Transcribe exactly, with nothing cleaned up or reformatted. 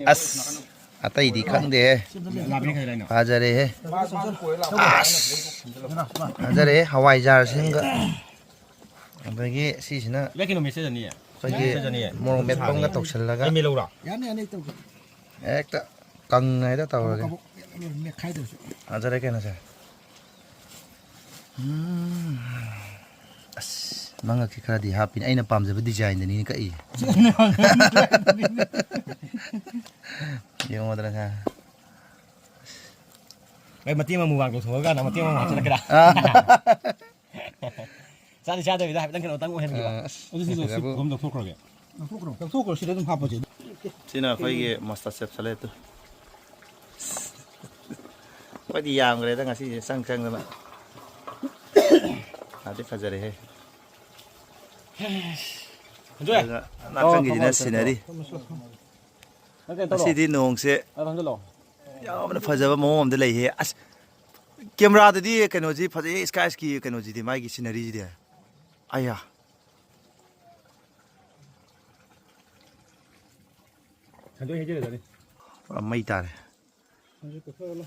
ꯑꯁ, ꯑꯇꯩꯗꯤ ꯈꯪꯗꯦꯍꯦ꯫ ꯐꯖꯔꯦꯍꯦ꯫ ꯑꯁ, ꯐꯖꯔꯦꯍꯦ, ꯍꯋꯥꯏꯖꯥꯔꯁꯤꯡꯒ꯫ ꯑꯗꯒꯤ ꯁꯤꯁꯤꯅ ꯏꯚꯥꯏ, ꯀꯩꯅꯣ ꯃꯦꯠꯁꯦ ꯆꯅꯤ? ꯑꯩꯈꯣꯏꯒꯤ ꯃꯦꯠꯁꯦ ꯆꯅꯤ꯫ ꯃꯣꯔꯣꯛ ꯃꯦꯠꯄ ꯑꯃꯒ ꯇꯧꯁꯤꯜꯂꯒ ꯑꯩ ꯃꯦꯠ ꯂꯧꯔꯣ? ꯌꯥꯅꯤ, ꯌꯥꯅꯤ, ꯑꯩ ꯇꯧꯒꯦ꯫ ꯍꯦꯛꯇ ꯀꯪꯅ ꯍꯦꯛꯇ ꯇꯧꯔꯒꯦ꯫ ꯀꯕꯣꯛ ꯀꯕꯣꯛ ꯃꯦꯠꯈꯥꯏꯗꯧꯁꯦ꯫ ꯐꯖꯔꯦ ꯀꯩꯅꯣ ꯁꯦ꯫ ꯎꯝ꯫ ꯑꯁ, ꯃꯉꯛꯁꯤ ꯈꯔꯗꯤ ꯍꯥꯞꯄꯤꯅꯦ꯫ ꯑꯩꯅ ꯄꯥꯝꯖꯕ ꯗꯤꯖꯥꯏꯟꯗꯅꯤꯅꯦ ꯀꯛꯏꯁꯦ꯫ ꯌꯦꯡꯉꯣꯗꯅ ꯁꯦ꯫ ꯑꯩ ꯃꯇꯦꯛ ꯑꯃ ꯃꯨꯛꯕꯥꯡ ꯇꯧꯊꯣꯛꯑꯀꯥꯟꯗ ꯃꯇꯦꯛ ꯑꯃ ꯍꯥꯞꯆꯤꯜꯂꯛꯀꯦꯔꯥ? ꯑꯥ꯫ ꯆꯥꯗꯤ ꯆꯥꯗꯕꯤꯗ ꯍꯥꯏꯐꯦꯠꯇꯪ ꯀꯩꯅꯣ ꯇꯪ ꯑꯣꯏꯍꯟꯈꯤꯕ꯫ ꯑꯥ, ꯑꯁ, ꯑꯗꯨ ꯁꯤꯁꯨ ꯁꯤ ꯐꯖꯕꯨ꯫ ꯄꯨꯈꯝ ꯂꯧꯊꯣꯛꯈ꯭ꯔꯒꯦ꯫ ꯂꯧꯊꯣꯛꯈ꯭ꯔꯣ꯫ ꯂꯧꯊꯣꯛꯈ꯭ꯔꯣ, ꯁꯤꯗ ꯑꯗꯨꯝ ꯍꯥꯞꯄꯁꯦ꯫ ꯁꯤꯅ ꯑꯩꯈꯣꯏꯒꯤ ꯃꯥꯁꯇꯔ ꯆꯦꯐ ꯁꯂꯦꯠꯇꯨ꯫ ꯑꯩꯈꯣꯏꯗꯤ ꯌꯥꯝꯈ꯭ꯔꯦꯗ ꯉꯁꯤꯁꯦ ꯆꯪ ꯆꯪꯗꯅ꯫ ꯐꯗꯤ ꯐꯖꯔꯦꯍꯦ꯫ ꯍꯟꯗꯣꯛꯑꯦ꯫ ꯑꯗꯨꯒ ꯅꯥꯀꯟꯒꯤꯁꯤꯅ ꯁꯤꯅꯔꯤ꯫ ꯅꯪ ꯀꯩꯅꯣ ꯇꯧꯔꯣ꯫ ꯉꯁꯤꯗꯤ ꯅꯣꯡꯁꯦ ꯑꯗꯣ ꯍꯟꯖꯤꯜꯂꯣ꯫ ꯌꯥꯝꯅ ꯐꯖꯕ ꯃꯑꯣꯡ ꯑꯃꯗ ꯂꯩꯍꯦ꯫ ꯑꯁ, ꯀꯦꯃꯦꯔꯥꯗꯗꯤ ꯀꯩꯅꯣꯁꯤ ꯐꯖꯩ, ꯁ꯭ꯀꯥꯏꯁꯀꯤ ꯀꯩꯅꯣꯁꯤꯗꯤ, ꯃꯥꯒꯤ ꯁꯤꯅꯔꯤꯁꯤꯗꯤ꯫ ꯑꯌꯥ꯫ ꯁꯟꯗꯣꯏ ꯍꯩꯖꯤꯜꯂꯖꯅꯤ꯫ ꯄꯨꯔꯥ ꯃꯩ ꯇꯥꯔꯦ꯫ ꯍꯧꯖꯤꯛ ꯀꯛꯊꯠꯂꯣ꯫